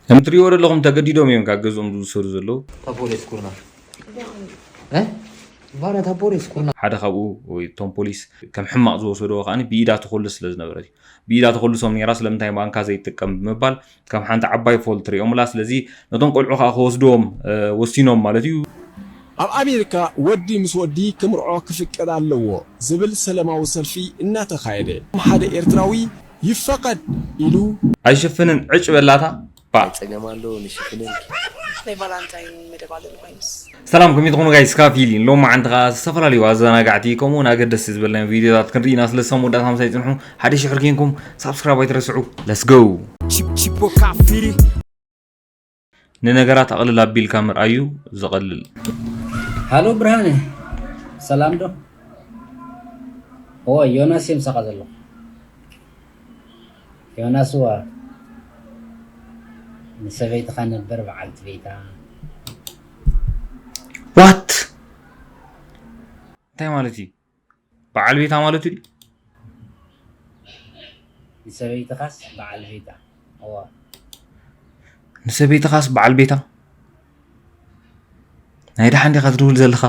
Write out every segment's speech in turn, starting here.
ከም እትሪእዎ ዘለኹም ተገዲዶም እዮም ካብ ገዝኦም ዝውሰዱ ዘለዉ። Tapore scurna. Eh? Vara tapore scurna. ሓደ ካብኡ ወይ እቶም ፖሊስ ከም ሕማቕ ዝወሰድዎ ከኣ ብኢዳ ትኹልስ ስለ ዝነበረት እዩ። ብኢዳ ትኹልሶም ነይራ፣ ስለምንታይ ማንካ ዘይትጥቀም ብምባል ከም ሓንቲ ዓባይ ፎል ትሪኦምላ። ስለዚ ነቶም ቆልዑ ከኣ ክወስድዎም ወሲኖም ማለት እዩ። ኣብ ኣሜሪካ ወዲ ምስ ወዲ ክምርዖ ክፍቀድ ኣለዎ ዝብል ሰለማዊ ሰልፊ እናተኻየደ ሓደ ኤርትራዊ ይፈቐድ ኢሉ ኣይሽፍንን ዕጭ በላታ። ጸገም ኣሎ ንሽፍነልኪ። ናይ ቫላንታይን መደብ ኣሎ ንኮይንስ ሰላም ከመይ ትኾኑ ጋይስ? ካፊል ሎሚ ዓንቲ ከኣ ዝተፈላለዩ ኣዘናጋዕቲ ከምኡውን ኣገደስቲ ዝበልናዮም ቪዲዮታት ክንርኢ ኢና። ስለዚ ክሳብ መወዳእታ ምሳይ ጽንሑ። ሓደ ሽሕ ርኪንኩም ሳብስክራይብ ኣይትረስዑ። Let's go። Chip- Chipo Kafiri. ንነገራት ኣቕልል ኣቢልካ ምርኣዩ ዝቐልል። ሃሎ ብርሃነ፣ ሰላም ዶ? ኦ ዮናስ እየ ምሳኻ ዘለኹ። ዮናስዋ፣ ንሰበይትኻ ነበር በዓልቲ ቤታ። What? እንታይ ማለት እዩ? በዓል ቤታ ማለት እዩ። ንሰበይትኻስ በዓል ቤታ። እዋ ንሰበይትኻስ በዓል ቤታ ናይ ደሓን ዲኻ ትድውል ዘለኻ?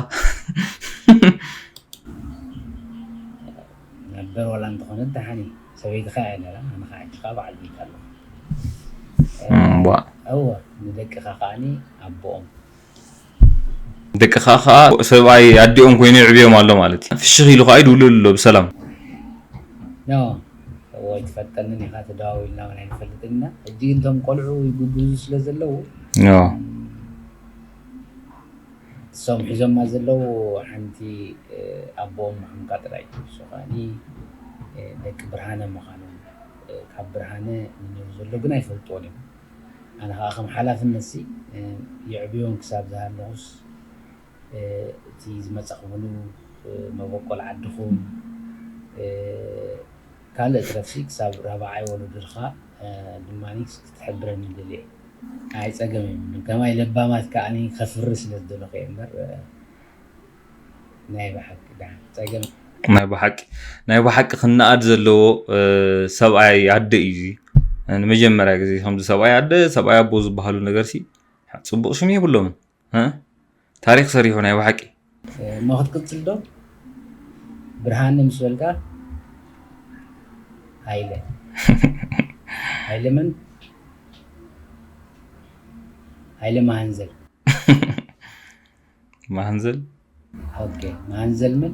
ነበር ዋላ እንተኾነት ደሓን እዩ። ሰበይትኻ እያ ነራ፣ ኣነ ከዓ ሕጂ ከዓ በዓል ቤት ኣለኹ። እም፣ ዋ። እወ፣ ንደቅኻ ከዓኒ ኣቦኦም። ደቅኻ ከዓ ሰብኣይ ኣዲኦም ኮይኑ ይዕብዮም ኣሎ ማለት እዩ። ፍሽኽ ኢሉ ከዓ ይድውልሉ ኣሎ ብሰላም። ኖ፣ እወ፣ ኣይትፈልጠንን ኢኻ፣ ተደዋዊልና እውን ኣይንፈልጥን ኢና። ሕጂ ግን እቶም ቆልዑ ይጉብዙ ስለ ዘለዉ፣ ዮ። እሶም ሒዞማ ዘለዉ ሓንቲ፣ እ፣ ኣቦኦም ምዃንካ ጥራይ እዩ። እሱ ከዓኒ፣ እ፣ ደቂ ብርሃነ ምዃኖም፣ እ፣ ካብ ብርሃነ ንነብር ዘሎ ግን ኣይፈልጥዎን እዮም። ኣነ ከዓ ከም ሓላፍነት ሲ፣ እ፣ የዕብዮም ክሳብ ዝሃለኹስ፣ እ፣ እቲ ዝመጻኹምሉ፣ እ፣ መበቆል ዓድኹም፣ እ፣ ካልእ ትረፍሲ ክሳብ ራብዓይ ወለዶኻ፣ እ፣ ድማ ክትሕብረኒ ይደሊ እየ። ኣይ ጸገም የብሉን። ከማይ ለባማት ከዓኒ ከፍሪ ስለ ዝደለኹ እየ እምበር፣ እ፣ ናይ ብሓቂ ደሓን ጸገም ናይ ብሓቂ ናይ ብሓቂ ክነኣድ ዘለዎ እ፣ ሰብኣይ ኣደ እዩ እዚ። ንመጀመርያ ግዜ ከምዚ ሰብኣይ ኣደ ሰብኣይ ኣቦ ዝበሃሉ ነገርሲ ጽቡቕ ሽም የብሎምን። እ? ታሪኽ ሰሪሑ ናይ ብሓቂ። እሞ ክትቅጽል ዶ? ብርሃነ ምስ በልካ ሃይለ። ሃይለ መን? ሃይለ መሃንዘል። መሃንዘል? ኦኬ፣ መሃንዘል መን?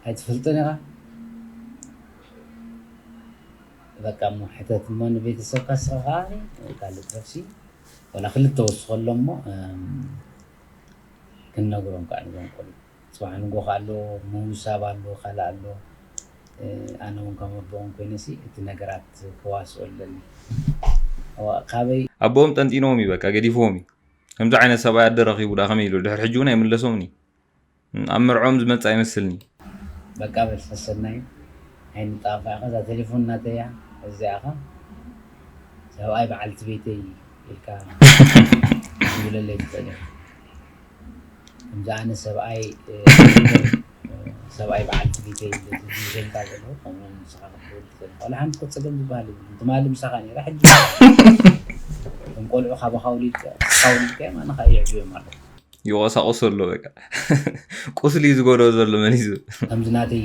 ኣይትፈልጦን ኢኻ? በቃ እሞ ሕተት እሞ ንቤተሰብካ፣ ንስኻ ከኣ ካልእ ትረፍሲ። ወላ ክልተ ወስኸሎም እሞ፣ እም፣ ክንነግሮም ከኣ ንዞም ቆልዑ። ጽባሕ ንጎ ከኣ ኣሎ፣ ምውሳብ ኣሎ፣ ካልእ ኣሎ። እ፣ ኣነ እውን ከም ኣቦኦም ኮይነ ሲ እቲ ነገራት ክዋስኦ ኣለኒ። እዋ፣ ካበይ ኣቦኦም ጠንጢኖም እዩ በቃ ገዲፍዎም እዩ። ከምዚ ዓይነት ሰብኣይ ኣደ ረኺቡ ደኣ ከመይ ኢሉ ድሕሪ ሕጂ እውን ኣይምለሶምን እዩ። ኣብ መርዕኦም ዝመጽእ ኣይመስልኒ። በቃ በል ሰሰናዩ ኣይንጣፋእኻ እዛ ቴሌፎን ናተያ እዚኣኻ ሰብኣይ በዓልቲ ቤተይ ኢልካ ትብለለይ ትኽእል ኢኻ። ከምዚ ኣነ ሰብኣይ እ፣ ሰብኣይ በዓልቲ ቤተይ ኢለ ዝብለካ ዘለኹ ከምኡ ንስኻ ክትብል ትኽእል ኢኻ። ዋላ ሓንቲ እኮ ጸገም ዝበሃል የብሉን። ትማሊ ምሳኻ ነይራ ሕጂ እቶም ቆልዑ ካባኻ ውሊድካ ካውሊድካ ኣነ ኸኣ የዕብዮም ኣለኹ። ይቆሳቆሶ ኣሎ በቃ ቁስሊ እዩ ዝጎድኦ ዘሎ መሊሱ። ከምዚ ናተይ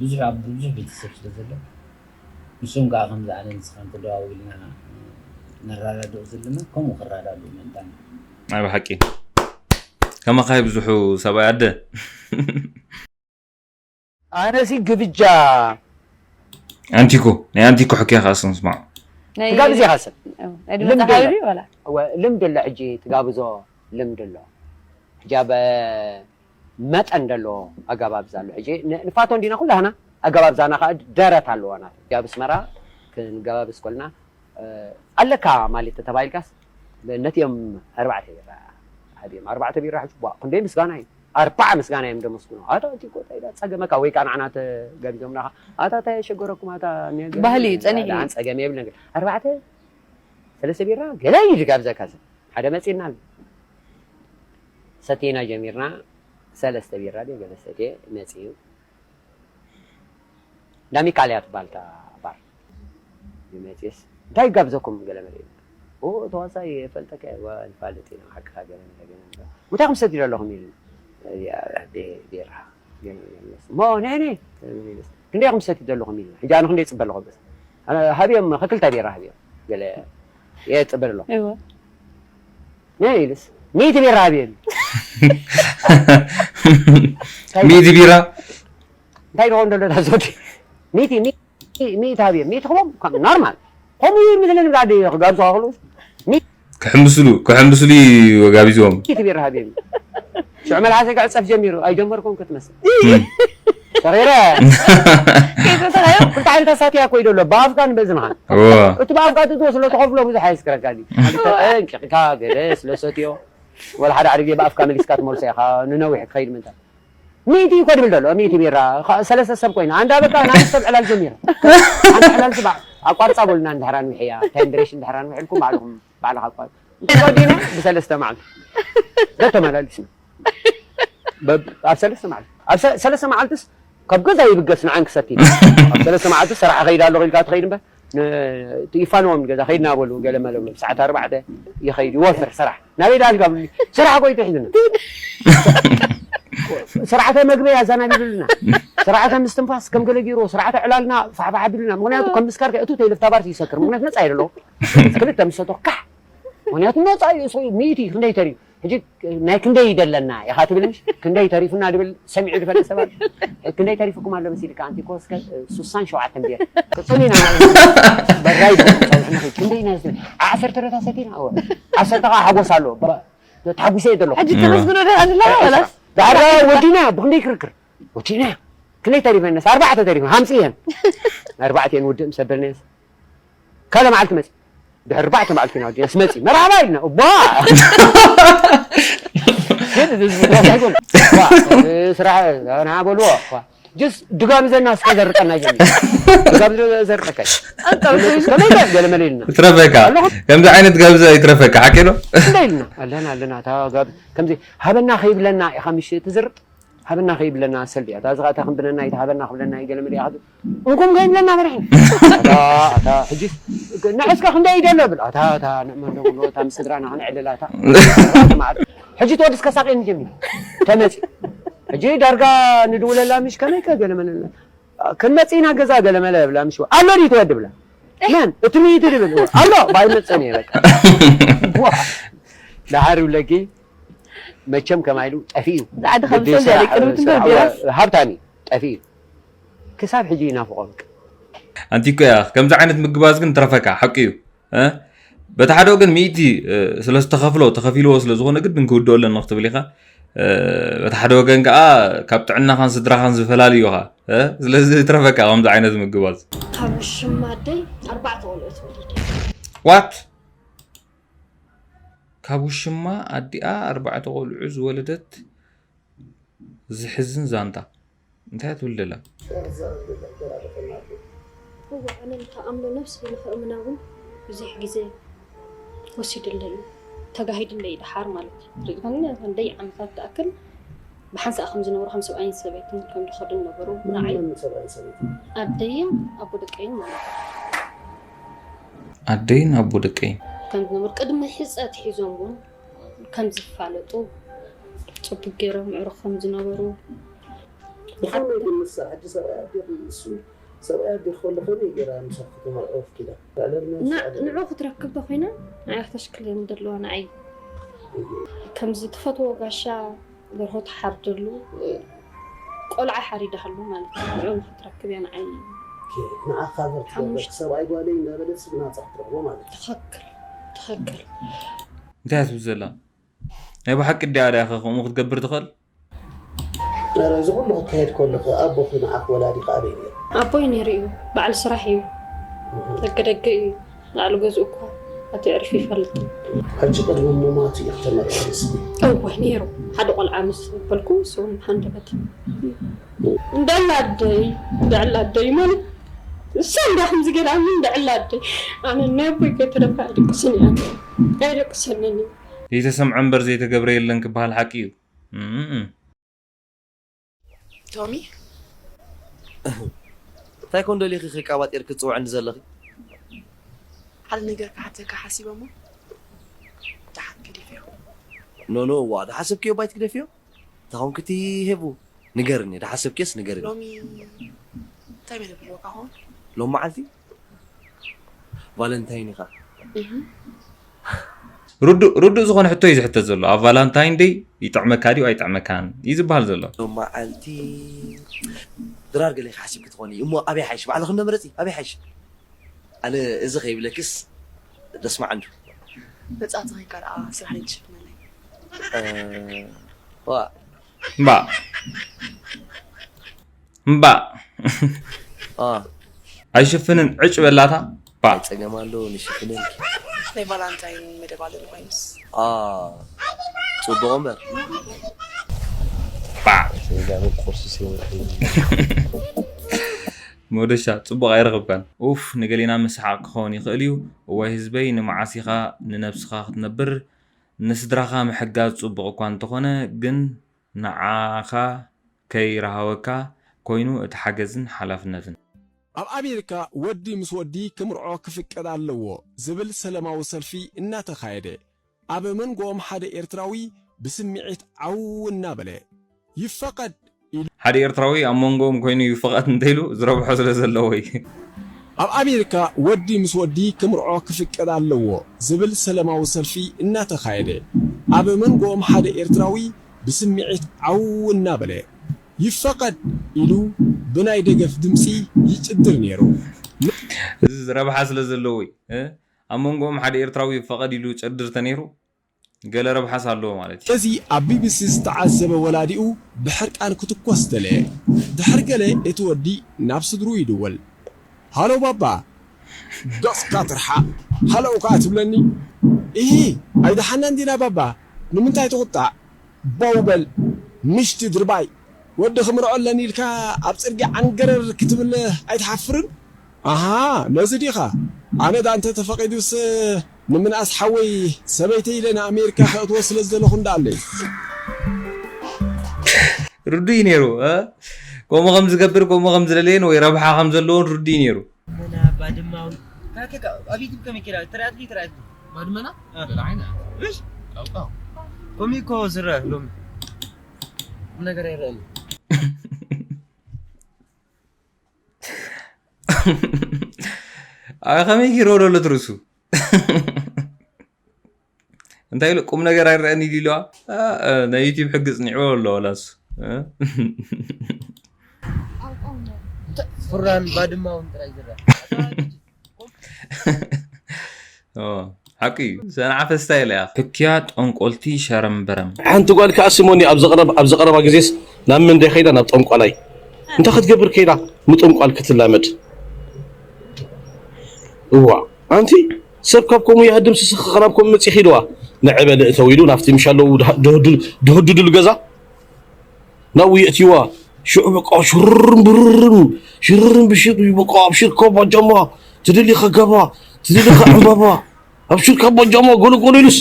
ብዙሕ ኣብ ብዙሕ ቤተሰብ ስለ ዘሎ ንሶም ከዓ ከምዚ ኣነ ንስኻን ተደዋዊልና ነራዳድኦ ዘለና ከምኡ ክረዳድኡ ምእንታና። ናይ ብሓቂ ከማኻ ይብዝሑ ሰብኣይ ኣደ። ኣነሲ ግብጃ ኣንቲኮ ናይ ኣንቲኮ ሕክያ ከዓ ስንስማዕ ናይ ስጋ ብዜኻ ሰብ ናይ ድመፃ ልምዲ ሓይሉ እዩ ዋላ እወ፣ ልምዲ ኣሎ ሕጂ ትጋብዞ ልምዲ ኣሎ ሕጂ ኣብ መጠን ደሎ ኣገባብዛ ኣሎ ሕጂ ን- ንፋቶ እንዲና ኩላህና ኣገባብዛና ከዓ ደረት ኣለዋና ሕጂ ኣብ ኣስመራ ክንገባብስ ኮልና ኣለካ ማለት ተባሂልካስ ነቲኦም ኣርባዕተ ቢራ ሃብዮም ኣርባዕተ ቢራ ሕጂ ቧ ክንደይ ምስጋና እዩ ኣርባዓ ምስጋና እዮም ደመስግኑ ኣታ እቲ ኮታ ኢላ ጸገመካ ወይ ከዓ ንዓና ተጋቢዞምና ኣታ እንታይ የሸገረኩም ኣታ ባህሊ እዩ ጸኒሑ እዩ ጸገም የብል ነገር ኣርባዕተ ሰለስተ ቢራ ገለ እዩ ድጋብዘካ ሰብ ሓደ መጺና ኣሎ ሰቲና ጀሚርና ሰለስተ ቢራ ድዩ ገለ ሰትየ መጺኡ እንዳ ሚካል እያ ትበሃል እታ ባር። መፅየስ እንታይ ይጋብዘኩም ገለ መለ ኢሉ። ኦ ተዋሳኢ የፈልጠካ እየ። ዋ ንፋለጥ ኢና ሓቅኻ ገለ መለ ገለ መለ። እንታይ ኢኹም ሰትዩ ዘለኹም ኢሉ። ያ ቤ- ቤራ ገለ መለ ኢሉ። እሞ ነይ ነይ ገለ መለ ኢሉ። ክንደይ ኢኹም ሰትዩ ዘለኹም ኢሉ። ሕጂ ኣነ ክንደይ ይፅበ ኣለኹ በስ። ኣነ ሃብዮም ከክልተ ቤራ ሃብዮም። ገለ የፅበ ኣለኹ። እወ። ነይ ኢሉስ ሚእቲ ቤራ ሃብዮም። ሚእቲ ቢራ እንታይ ደኾን ደሎ ዳዞዲ ሚእቲ ሚእቲ ሚእቲ ሃብየ ሚእቲ ክቦም ከም ኖርማል ከምኡ እዩ ምስለኒ ብላዕዲ ክጋብዙ ከኽሉ ክሕምስሉ ክሕምስሉ እዩ ጋቢዝዎም። ሚእቲ ቢራ ሃብየ ሽዑ መልሓሰ ክዕፀፍ ጀሚሩ ኣይጀመርኩም ክትመስል ሰኺረ ከይተተኻዮ ክልተ ዓይነት ኣሳትያ እኮ እዩ ደሎ ብኣፍካ ንበዝንኻ እዎ እቲ ብኣፍካ ትትወ ስለ ተኸፍሎ ብዙሕ ኣየስክረካ ድዩ እንቂቕካ ገለ ስለ ሰትዮ ወላ ሓደ ዓድግዜ ብኣፍካ መሊስካ ትመልሶ ኢኻ ንነዊሕ ክኸይድ ምንታ ሚእቲ እኮ ድብል ደሎ ሚእቲ ቢራ ከ- ሰለስተ ሰብ ኮይና ኣንዳ በቃ ናይ ሰብ ዕላል ጀሚሩ ኣንዳ ዕላል ስባ ኣቋርፃ በሉና እንድሕር ኣንዊሕያ ታይም ድሬሽን እንድሕር ኣንዊሕልኩም ባዕልኹም ባዕልኻ ኣቋር ተወዲና ብሰለስተ መዓልቲ ዘተመላሊስና በብ- ኣብ ሰለስተ መዓልቲ ኣብ ሰ- ሰለስተ መዓልትስ ካብ ገዛ ይብገስ ንዓን ክሰቲ ኣብ ሰለስተ መዓልቲ ስራሕ ከይድ ኣለኹ ኢልካ ትኸይድ እምበር ን- ይፋንዎም ገዛ ከይድና በሉ ገለ መለ ሰዓት ኣርባዕተ ይኸይድ ይወፍር ስራሕ ናበይ ዳልካ ብሉኒ ስራሕ ኮይቱ ሒዝና ስርዓተ መግበይ ኣዛናቢሉልና ስርዓተ ምስትንፋስ ከም ገለ ገይሩ ስርዓተ ዕላልና ፋሕፋሕ ኣቢሉና ምክንያቱ ከም ምስካር እቱ ተይልፍታ ባር ይሰክር ምክንያቱ ነፃ የደለዎ ክልተ ምሰቶ ካሕ ምክንያቱ ነፃ እዩ እሱ ሚእቲ ክንደይ ተርዩ ሕጂ ናይ ክንደይ ይደለና ኢኻ ትብል ምሽ ክንደይ ተሪፉና ድብል ሰሚዑ ዝፈልጥ ሰባት ክንደይ ተሪፉኩም ኣሎ መሲልካ ኣንቲ ኮስከ ሱሳን ሸውዓተን ቢር ቅፅል ኢና በራይ ጸውሕና ክንደይ ኢና ዓሰርተ ረታ ሰቲና ዓሰርተ ከዓ ሓጎስ ኣሎ ተሓጉሰ እየ ዘለኹ ሕጂ ተመስግኖ ዶ ኣድላ ወላስ ዳዕራ ወዲና ብክንደይ ክርክር ወዲና ክንደይ ተሪፈነስ ኣርባዕተ ተሪፈ ሃምፅእየን ኣርባዕተን ውድእ ምስ ኣበልናየስ ካልእ መዓልቲ መፂ ድሕሪ ኣርባዕተ መዓልቲ ኢና ወዲና ስመፂ መርሓባ ኢልና እባ ግን እዚ ዝብሎ ኣይኮን ዋ፣ ስራሕ ና በልዎ ዋ። ጅስ ድጋብዘና እስከ ዘርቀና ጀሚ ድጋብዘ ዘርቀካ ከመይ ገለ መለ ኢልና ትረፈካ ከምዚ ዓይነት ጋብዛ ይትረፈካ ሓቂ ዶ እንደ ኢልና ኣለና ኣለና እታ ጋብ ከምዚ ሃበና ከይብለና ኢኻ ምሽ ትዝርጥ ሃበና ከይብለና ሰልዲ እያ እዛ ዝኸእታ ክንብለና ኢታ ሃበና ክብለና ይገለ መለ ኢኻ እንኩም ከይብለና መርሕን ኣታ ኣታ ሕጂ ንዕስከ ክንደይ ይደሎ ብል ኣታ ኣታ ንእመን ደብሎ እታ ምስ ስድራና ክንዕልል ኣታ ሕጂ ትወዲ እስከ ሳቄን ጀሚር ተመፂ ሕጂ ዳርጋ ንድውለላ ምሽ ከመይ ከ ገለ መለ ክንመፅእ ኢና ገዛ ገለ መለ ብላ ምሽ ኣሎ ድዩ ትወዲ ብላ መን እቲ ሚእቲ ድብል ኣሎ ባይመፀን እየ በቃ ዋ። ዳሓር ይብለኪ መቸም ከማይሉ ጠፊኡ ዛዕዲ ከም ሰብ ዘይቅርብት እንበር ቢራስ ሃብታሚ ጠፊኡ ክሳብ ሕጂ ይናፍቆ በቃ ኣንቲ እኮ እያ ከምዚ ዓይነት ምግባዝ ግን ትረፈካ ሓቂ እዩ እ? በቲ ሓደ ወገን ሚእቲ እ፣ ስለ ዝተኸፍሎ ተኸፊልዎ ስለ ዝኾነ ግድን ክውድኦ ኣለና ክትብል ኢኻ እ፣ በቲ ሓደ ወገን ከዓ ካብ ጥዕናኻን ስድራኻን ዝፈላልዩኻ እ? ስለዚ ትረፈካ ከምዚ ዓይነት ምግባዝ ካብ ሽማ ኣደይ ኣርባዕተ ቆልዑ ተወሊደ ዋት ካብ ውሽማ ኣዲኣ ኣርባዕተ ቆልዑ ዝወለደት ዝሕዝን ዛንታ እንታይ ትብል ደላ እወ ኣነ ንክኣምኖ ነብሲ ንክእምና እውን ብዙሕ ግዜ ወሲድለይ እዩ ተጋሂድለይ እዩ ደሓር ማለት እዩ ርኢቶኒ ንክንደይ ዓመታት ትኣክል ብሓንሳእ ከም ዝነበሩ ከም ሰብኣይን ሰበይትን ከም ዝኸዱ ነበሩ ንዓይ መን ሰብኣይ ሰበይቲ ኣደይን ኣቦ ደቀይን ማለት እዩ ኣደይን ኣቦ ደቀይን ከም ዝነበሩ ቅድሚ ሕፀት ሒዞም እውን ከም ዝፋለጡ ፅቡቅ ገይሮም ምዕሩግ ከም ዝነበሩ ብኸመይ ግን ንሳ ሕጂ ሰብኣይ ኣዴኺ እሱ ሰብኣይ ኣዴኺ ከሎ ከመይ ገይራ ምሳኺ ክትመርዖ ኣፍቂዳ? ልዕሊ ዕድመ ና- ዝሰኣለ ንዑ ክትረክብ ተኮይና ንዓይ ክተሽክለኒ ዘለዋ ንዓይ ከምዚ ትፈትዎ ጋሻ ደርሆ ትሓርደሉ ቆልዓ ሓሪዳሃሉ ማለት እዩ ንዑ ንክትረክብ እያ ንዓይ ንዓኻ ቨርት ሓሙሽተ። ሰብኣይ ጓለይ እንዳበለት ስብ ናፃ ክትረኽቦ ማለት እዩ። ትኽክል ትኽክል እንታይ እያ ትብል ዘላ ናይ ብሓቂ ድያ ድያ ከምኡ ክትገብር ትኽእል ኧረ፣ እዚ ኩሉ ክካየድ ከሎ ከ ኣቦኺ ንዓኺ ወላዲኺ ኣበይ ነይሩ? ኣቦይ ነይሩ እዩ በዓል ስራሕ እዩ ደገ ደገ እዩ ላዕሊ ገዝኡ እኳ ኣቲ ዕርፊ ይፈልጥ ሕጂ ቅድሚ ምማቱ እዩ ክተመርዒ ንስኺ። እወ ነይሩ ሓደ ቆልዓ ምስ በልኩ ንሱ እውን ብሃንደበት እንደላ ኣደይ እንደዕላ ኣደይ ማለት እሳ እንዳ ከምዚ ገይራ እንደዕላ ኣደይ ኣነ ናይ ኣቦይ ከይተረፈ ኣይደቅስን እያ ኣይደቅሰንን እዩ ዘይተሰምዐ እምበር ዘይተገብረ የለን ክበሃል ሓቂ እዩ እም። ቶሚ፣ እህ፣ እንታይ ኮን ደሊኺ ከይቃባጢር ክትጽውዕኒ ዘለኺ? ሓደ ነገር ክሓተካ ሓሲበ እሞ ደሓን ገዲፈዮ። ኖ ኖ፣ ዋ፣ ዝሓሰብክዮ ባይ ትግደፍዮ? እንታይ ኮንክቲ ሄቡ? ንገርኒ፣ ዝሓሰብክዮስ ንገርኒ። ሎሚ እንታይ መደብ ኣለካ ኾን? ሎም መዓልቲ ቫለንታይን ኢኻ። ርዱእ ርዱእ ዝኾነ ሕቶ እዩ ዝሕተት ዘሎ። ኣብ ቫላንታይን ደይ ይጥዕመካ ድዩ ኣይጥዕመካን እዩ ዝበሃል ዘሎ። ሎም መዓልቲ ድራር ገለ ሓሲብኪ ትኾኒ እሞ ኣበይ ሓይሽ? ባዕልኺ እንዶ ምረፂ፣ ኣበይ ሓይሽ? ኣነ እዚ ከይብለክስ ደስ መዓንዱ። መጻእቲ ኸይንካ ደኣ ስራሕ ናይ ትሽፍነለይ። እ፣ ዋ፣ እምባ እምባ ኣ፣ ኣይሽፍንን ዕጭ በላታ። ባ ጸገም ኣሎ ንሽፍነልኪ። ናይ ቫላንታይን መደብ ኣለኒ ኮይኑስ ኣ፣ ጽቡቕ እምበር። ባ ጸጋሚ ቁርሲ ሲወርድ ሞደሻ ጽቡቕ ኣይረኽብካን። ኡፍ ንገሌና ምስሓቕ ክኸውን ይኽእል እዩ። እዋይ ህዝበይ ንመዓስ ኢኻ ንነብስኻ ክትነብር? ንስድራኻ ምሕጋዝ ጽቡቕ እኳ እንተኾነ ግን ንዓኻ ከይረሃወካ ኮይኑ እቲ ሓገዝን ሓላፍነትን። ኣብ ኣሜሪካ ወዲ ምስ ወዲ ክምርዖ ክፍቀድ ኣለዎ ዝብል ሰለማዊ ሰልፊ እናተኻየደ ኣብ መንጎኦም ሓደ ኤርትራዊ ብስምዒት ዓው እናበለ ይፈቐድ ኢሉ ሓደ ኤርትራዊ ኣብ መንጎኦም ኮይኑ ይፈቐድ እንተኢሉ ዝረብሖ ስለ ዘለዎ እዩ። ኣብ ኣሜሪካ ወዲ ምስ ወዲ ክምርዖ ክፍቀድ ኣለዎ ዝብል ሰለማዊ ሰልፊ እናተኻየደ ኣብ መንጎኦም ሓደ ኤርትራዊ ብስምዒት ዓው እናበለ ይፈቐድ ኢሉ ብናይ ደገፍ ድምፂ ይጭድር ነይሩ። እዚ ረብሓ ስለ ዘለዎ እዩ። እ? ኣብ መንጎኦም ሓደ ኤርትራዊ ፈቐድ ኢሉ ጭድር ተነይሩ ገለ ረብሓስ ኣለዎ ማለት እዩ። እዚ ኣብ ቢቢሲ ዝተዓዘበ ወላዲኡ ብሕርቃን ክትኮስ ደለየ። ድሕር ገለ እቲ ወዲ ናብ ስድርኡ ይድወል። ሃሎ ባባ፣ ገጽካ ትርሓቕ፣ ሃሎ ከኣ ትብለኒ? ኢሂ፣ ኣይደሓናን ዲና ባባ፣ ንምንታይ ትቑጣዕ? ባው በል፣ ምሽቲ ድርባይ፣ ወዲ ክምርዖ ኣለኒ ኢልካ ኣብ ጽርግያ ዓንገረር ክትብል ኣይትሓፍርን? ኣሃ፣ ነዚ ዲኻ? ኣነ ደኣ እንተ ተፈቒዱስ ንምንኣስ ሓወይ ሰበይተይ ኢለ ንኣሜሪካ ከእትዎ ስለ ዝደለኹ እንዳኣለይ። ርዱይ ነይሩ እ? ከምኡ ከም ዝገብር ከምኡ ከም ዝደለየን ወይ ረብሓ ከም ዘለዎን ርዱይ ነይሩ። መና ባድማዊ ካከካ ኣብ ዩቱብ ከመይ ኬዳ ትርኣትሊ ትርኣትሊ ባድመና እ። በላዓይና እሽ ጣውጣው ኮሚኮ ዝረ ሎሚ ቁም ነገር ኣይረኣኒ ኣብ ከመይ ገይርዎ ደሎ ትርእሱ እንታይ ኢሉ ቁም ነገር ኣይረኣኒ ኢሉ ኢልዋ። እ፣ እ፣ ናይ ዩቲብ ሕጊ ጽኒዕዎ ኣሎ ወላስ እ? ፍራን ባድማውን ጥራይ ዝረ ኦ፣ ሓቂ እዩ ሰንዓ ፈስታ ኢለ እያ። ሕክያ ጠንቆልቲ ሸረምበረም። ሓንቲ ጓል ከኣ ሲሞኒ ኣብ ዘቕረብ ኣብ ዘቐረባ ግዜስ ናብ መን ደይ ከይዳ ናብ ጠንቋላይ እንታይ ክትገብር ከይዳ ምጥንቋል ክትላመድ እዋ ኣንቲ ሰብ ካብ ከምኡ ይሃድም ስስኽ ናብ ከምኡ መጺኺ ኢልዋ ንዕበ ልእተው ኢሉ ናብቲ ምሻለው ድህድድሉ ገዛ ናብኡ የእትይዋ ሽዑ በቃ ሽርርም ብርርም ሽርርም ብሽር በቃ ኣብ ሽርካ ባጃማ ትደሊኻ ገባ ትደሊኻ ዕምባባ ኣብ ሽርካ ባጃማ ጎለጎለ ኢሉስ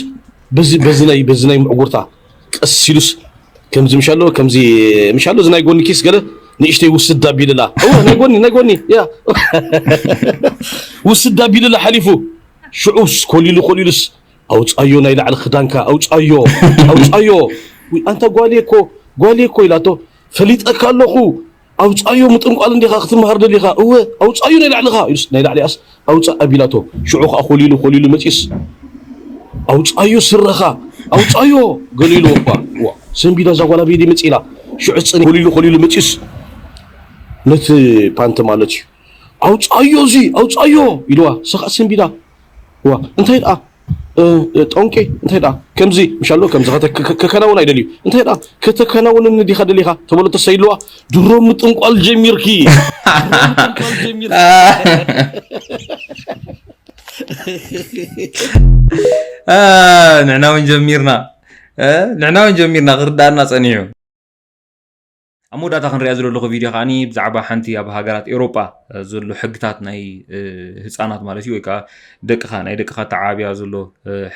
በዚ በዚ ናይ በዚ ናይ ምዕጉርታ ቀስ ኢሉስ ከምዚ ምሻሎ ከምዚ ምሻሎ እዚ ናይ ጎኒ ኪስ ገለ ንእሽተይ ውስድ ኣቢልላ እወ ናይ ጎኒ ናይ ጎኒ ያ ውስድ ኣቢልላ ሓሊፉ ሽዑስ ኮሊሉ ኮሊሉስ ኣውፃዮ ናይ ላዕሊ ክዳንካ ኣውፃዮ ኣውፃዮ ውይ ኣንታ ጓልየ እኮ ጓልየ እኮ ኢላቶ ፈሊጠካ ኣለኹ ኣውፃዮ ምጥንቋል እንዲኻ ክትመሃር ደሊኻ እወ ኣውፃዮ ናይ ላዕልኻ ኢሉስ ናይ ላዕሊኣስ ኣውፃእ ኣቢላቶ ሽዑ ከዓ ኮሊሉ ኮሊሉ መፂስ ኣውፃዮ ስረኻ ኣውፃዮ ገሊሉ እኳ ዋ ሰንቢዳ እዛ ጓል ኣበይ መፂላ ሽዑ ፅን ኮሊሉ ኮሊሉ መፂስ ነቲ ፓንት ማለት እዩ ኣውፃዮ እዚ ኣውፃዮ ኢልዋ ሰኻ ሰንቢዳ ዋ እንታይ ደኣ ጠንቂ እንታይ ደኣ ከምዚ ምሻሎ ከምዚ ከከናውን ኣይደልዩ እንታይ ደኣ ከተከናውንኒ ዲኻ ደሊኻ ተበሎ ተሰይልዋ ድሮ ምጥንቋል ጀሚርኪ ንሕና እውን ጀሚርና ንሕና እውን ጀሚርና ክርዳእና ፀኒሑ ኣብ መወዳእታ ክንሪኣ ዝደለኹ ቪድዮ ከዓኒ ብዛዕባ ሓንቲ ኣብ ሃገራት ኤውሮጳ ዘሎ ሕግታት ናይ ህፃናት ማለት እዩ ወይ ከዓ ደቅኻ ናይ ደቅኻ ተዓብያ ዘሎ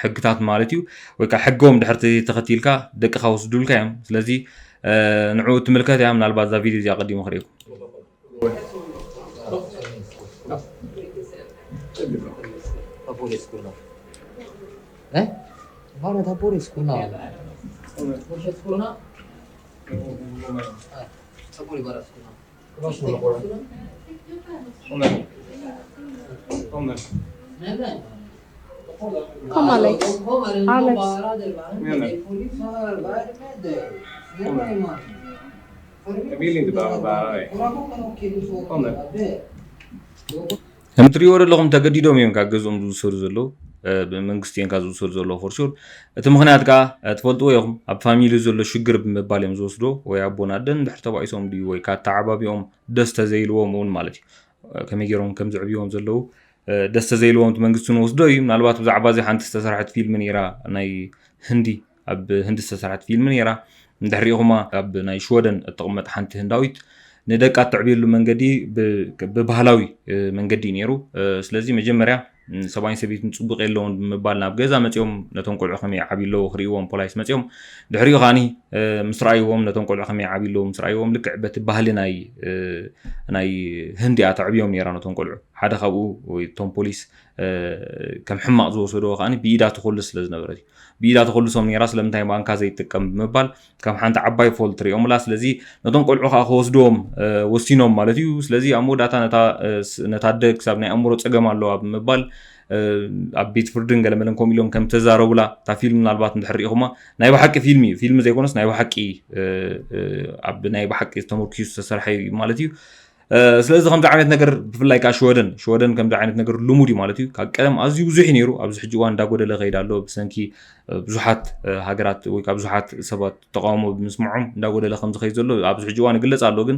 ሕግታት ማለት እዩ ወይ ከዓ ሕጎም ድሕርቲ ተኸቲልካ ደቅኻ ወስዱልካ እዮም ስለዚ ንዕኡ ትምልከት እያ ምናልባት እዛ ቪድዮ እዚኣ ቀዲሞ ክርእየኩም Tapore skurna. Eh? Vara tapore skurna. Tapore skurna. Tapore vara skurna. Come, Alex. Alex. ከም ትሪእዎ ዘለኹም ተገዲዶም እዮም ካብ ገዝኦም ዝውሰዱ ዘለዉ። ብመንግስቲ እዮም ካብ ዝውሰዱ ዘለዉ for sure። እቲ ምኽንያት ከዓ ትፈልጥዎ ኢኹም፣ ኣብ ፋሚሊ ዘሎ ሽግር ብምባል እዮም ዝወስዶ፣ ወይ ኣቦን ኣደን ድሕር ተባኢሶም ድዩ ወይ ከዓ ተዓባቢኦም ደስ ተዘይልዎም እውን ማለት እዩ። ከመይ ገይሮም ከም ዝዕብይዎም ዘለዉ ደስ ተዘይልዎም እቲ መንግስቲ ንወስዶ እዩ። ምናልባት ብዛዕባ እዚ ሓንቲ ዝተሰርሐት ፊልም ነይራ፣ ናይ ህንዲ፣ ኣብ ህንዲ ዝተሰርሐት ፊልም ነይራ። እንድሕር ሪኢኹማ ኣብ ናይ ሽወደን እትቕመጥ ሓንቲ ህንዳዊት ንደቃ እተዕብየሉ መንገዲ ብባህላዊ መንገዲ እዩ ነይሩ። ስለዚ መጀመርያ ሰብኣይን ሰበይትን ፅቡቅ የለውን ብምባል ናብ ገዛ መፂኦም ነቶም ቆልዑ ከመይ ዓብዩ ኣለዎ ክርእይዎም ፖላይስ መፂኦም። ድሕሪኡ ከዓኒ ምስ ረኣይዎም ነቶም ቆልዑ ከመይ ዓብዩ ኣለዎ ምስ ረኣይዎም ልክዕ በቲ ባህሊ ናይ ናይ ህንዲ እያ ተዕብዮም ነይራ ነቶም ቆልዑ። ሓደ ካብኡ ወይ እቶም ፖሊስ ከም ሕማቕ ዝወሰድዎ ከዓኒ ብኢዳ ትኹልስ ስለ ዝነበረት እዩ። ብኢዳ ትኹልሶም ነይራ፣ ስለምንታይ ማንካ ዘይጥቀም ብምባል ከም ሓንቲ ዓባይ ፎል ትሪኦምላ። ስለዚ ነቶም ቆልዑ ከዓ ክወስድዎም ወሲኖም ማለት እዩ። ስለዚ ኣብ መወዳእታ ነታ ኣደ ክሳብ ናይ ኣእምሮ ፀገም ኣለዋ ብምባል ኣብ ቤት ፍርድን ገለመለን ከምኡ ኢሎም ከም ተዛረቡላ እታ ፊልም ምናልባት እንድሕር ሪኢኹማ ናይ ብሓቂ ፊልም እዩ። ፊልም ዘይኮነስ ናይ ብሓቂ ኣብ ናይ ብሓቂ ተመርኪሱ ዝተሰርሐ እዩ ማለት እዩ። ስለዚ ከምዚ ዓይነት ነገር ብፍላይ ከዓ ሽወደን ሽወደን ከምዚ ዓይነት ነገር ልሙድ እዩ ማለት እዩ። ካብ ቀደም ኣዝዩ ብዙሕ እዩ ነይሩ። ኣብዚ ሕጂ እዋን እንዳጎደለ ከይድ ኣሎ ብሰንኪ ብዙሓት ሃገራት ወይ ከዓ ብዙሓት ሰባት ተቃውሞ ብምስምዖም እንዳጎደለ ከምዚ ከይድ ዘሎ ኣብዚ ሕጂ እዋን ይግለፅ ኣሎ። ግን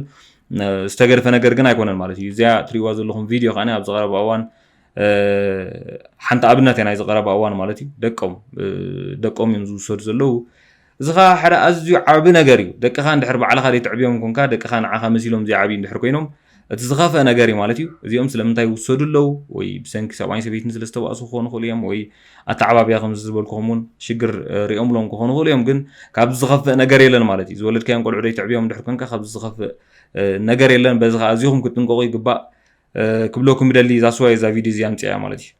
ዝተገድፈ ነገር ግን ኣይኮነን ማለት እዩ። እዚኣ ትሪእዋ ዘለኹም ቪድዮ ከዓ ኣብዚ ቀረባ እዋን ሓንቲ ኣብነት እያ ናይዚ ቀረባ እዋን ማለት እዩ። ደቆም ደቆም እዮም ዝውሰዱ ዘለዉ። እዚ ከዓ ሓደ ኣዝዩ ዓቢ ነገር እዩ። ደቅኻ እንድሕር ባዕልኻ ዘይትዕብዮም ኮንካ ደቅኻ ንዓኻ መሲሎም ዘይዓብዩ እንድሕር ኮይኖም እቲ ዝኸፍአ ነገር እዩ ማለት እዩ። እዚኦም ስለምንታይ ይውሰዱ ኣለዉ ወይ ብሰንኪ ሰብኣይን ሰበይትን ስለ ዝተባእሱ ክኾኑ ይኽእሉ እዮም ወይ ኣተዓባብያ ከምዚ ዝበልኩኹም እውን ሽግር ሪኦምሎም ክኾኑ ይኽእሉ እዮም። ግን ካብዚ ዝኸፍእ ነገር የለን ማለት እዩ። ዝወለድካዮም ቆልዑ ዘይትዕብዮም እንድሕር ኮንካ ካብዚ ዝኸፍእ ነገር የለን። በዚ ከዓ ኣዚኹም ክትጥንቀቑ ይግባእ። ክብለኩም ይደሊ እዛ ስዋይ እዛ ቪድዮ እዚኣ ኣምፅያ ማለት እዩ።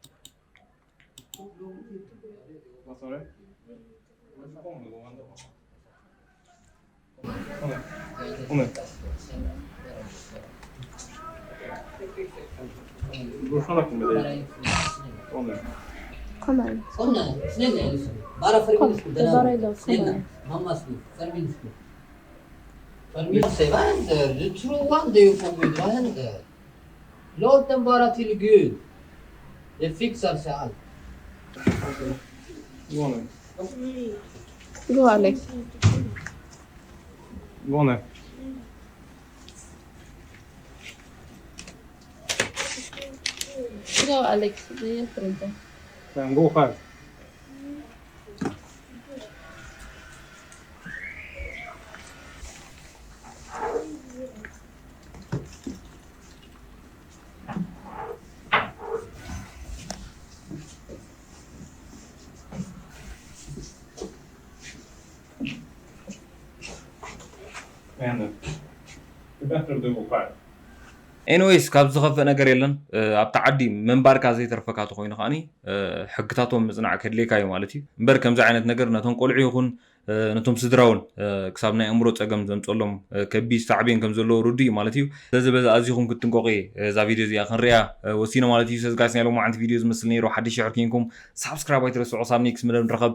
Come on. Bara fermin sku, bara ilo, come on. Mamma sku, fermin sku. Fermin se va, the true one, they you come with one. Låt dem bara till Gud. Det fixar sig allt. Gå Alex. Gå nu. Gå Alex, det hjälper inte. Men gå själv. ኤኒወይስ ካብ ዝኸፍእ ነገር የለን። ኣብቲ ዓዲ ምንባርካ ዘይተርፈካ ተኮይኑ ከዓኒ ሕግታቶም ምፅናዕ ከድልየካ እዩ ማለት እዩ። እምበር ከምዚ ዓይነት ነገር ነቶም ቆልዑ ይኹን ነቶም ስድራ እውን ክሳብ ናይ ኣእምሮ ፀገም ዘምፀሎም ከቢድ ሳዕቤን ከም ዘለዎ ርዱእ እዩ ማለት እዩ። ስለዚ በዚ ኣዚኹም ክትጥንቀቑ እየ እዛ ቪድዮ እዚኣ ክንሪኣ ወሲነ ማለት እዩ። ስለዚ ጋይስ ናይ ሎማዓንቲ ቪድዮ ዝመስል ነይሩ። ሓድሽ ሽሕር ኪንኩም ሳብስክራይብ ኣይትረስዑ። ሳብ ኔክስት መደብ ንረኸብ።